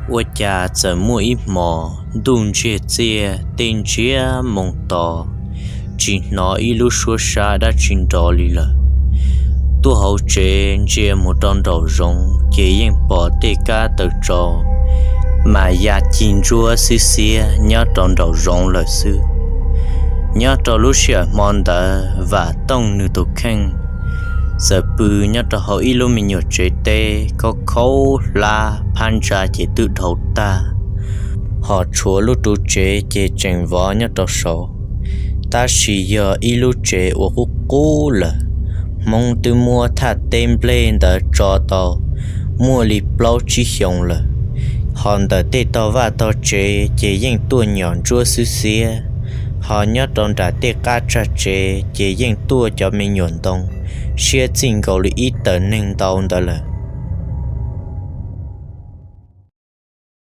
Ua cas txawm muaj ib hmos ntuj ntsiag txiaj tej ntsiab moo to, tsis hnov ib lub suab sab dab tsi nrov li lawm. Tuaj hauv tsev ntsia mus rau nraum zoov ces yeej pom tej kab taws tso mas ya cig ntsuab xwb xiab nyob rau nraum zoov lawm xwb. Nyob rau lub sij hawm hmo ntawd Vam Tooj nws tus kheej txawm pw nyob rau hauv ib lub me nyuam tsev teb khaub khaub hlab phab ntsa ces twb dhau tag, ho tshuav lub ru tsev ces tseem vov nyob rau saud. Tab sis yog ib lub tsev uas qub qub lawm, Hmoob twb muab thaj teb nplej ntawd tso tau muaj li plaub tsib xyoos lawm. Ho ntawm tej tog vaj tog tsev ces yeej tuaj nyom ntsuab xwb xiab, ho nyob rau nram tej qab tsag tsev ces yeej tuaj cov me nyuam ntoo siab txij nkaus li ib tawm neeg ntau ntawd lawm.